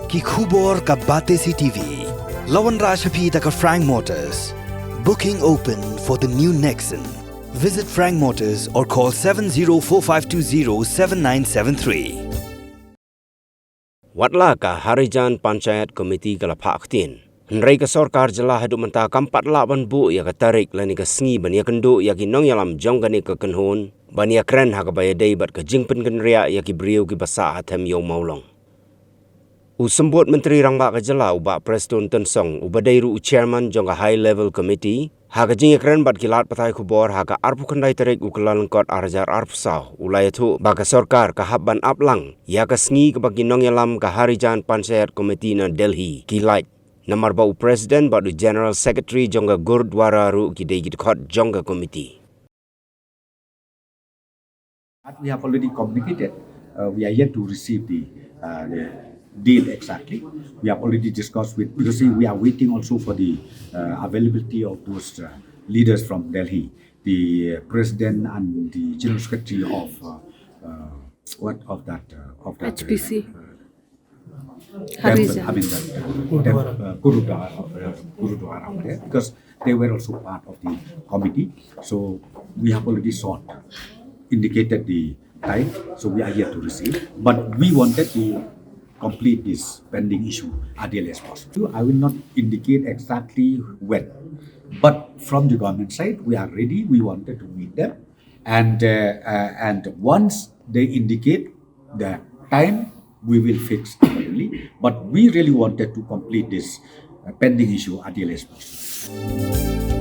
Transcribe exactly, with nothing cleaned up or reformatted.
Ki khubor ka Batesi T V. La wanrah sha phi da ka Frank Motors. Booking open for the new Nexon. Visit Frank Motors or call seven zero four five two zero seven nine seven three. Watla ka Harijan Panchayat Committee ka la phah ktien, hynrei ka sorkar jylla haduh mynta kam pat lah ban buh ïa ka tarik lane ka sngi ban ïakynduh ïa ki nongïalam jong kane ka kynhun ban ïakren ha kaba ïadei bad ka jingpynkynriah ïa ki briew kiba sah ha them ïew mawlong. U Symbud Myntri Rangbah ka jylla, u Bah Prestone Tynsong, uba dei ruh u chairman jong ka High Level Committee, ha ka jingïakren bad ki lad pathai khubor ha ka arphew khyndai tarik u Kyllalyngkot ar hajar arphew saw, u la ïathuh ba ka sorkar ka hap ban ap lang ïa ka sngi kaba ki nongïalam ka Harijan Panchayat Committee na Delhi ki lait, namar ba u president bad u general secretary jong ka Gurdwara ruh ki dei ki dkhot jong ka committee. But we have already communicated. Uh, we are yet to receive the, uh, the deal exactly. We have already discussed with, because, see, we are waiting also for the, uh, availability of those, uh, leaders from Delhi, the, uh, president and the general secretary of, uh, uh, what, of that, uh, of that, H P C. Uh, Harijan. Temple, I mean, that, uh, Gurdwara. Temp-, uh, Gurudwara, uh, Gurudwara, yeah, because they were also part of the committee. So we have already sought, indicated the time. So we are yet to receive. But we wanted to complete this pending issue as early as possible. I will not indicate exactly when. But from the government side, we are ready. We wanted to meet them. And, uh, uh, and once they indicate the time, we will fix accordingly. But we really wanted to complete this, uh, pending issue as early as possible.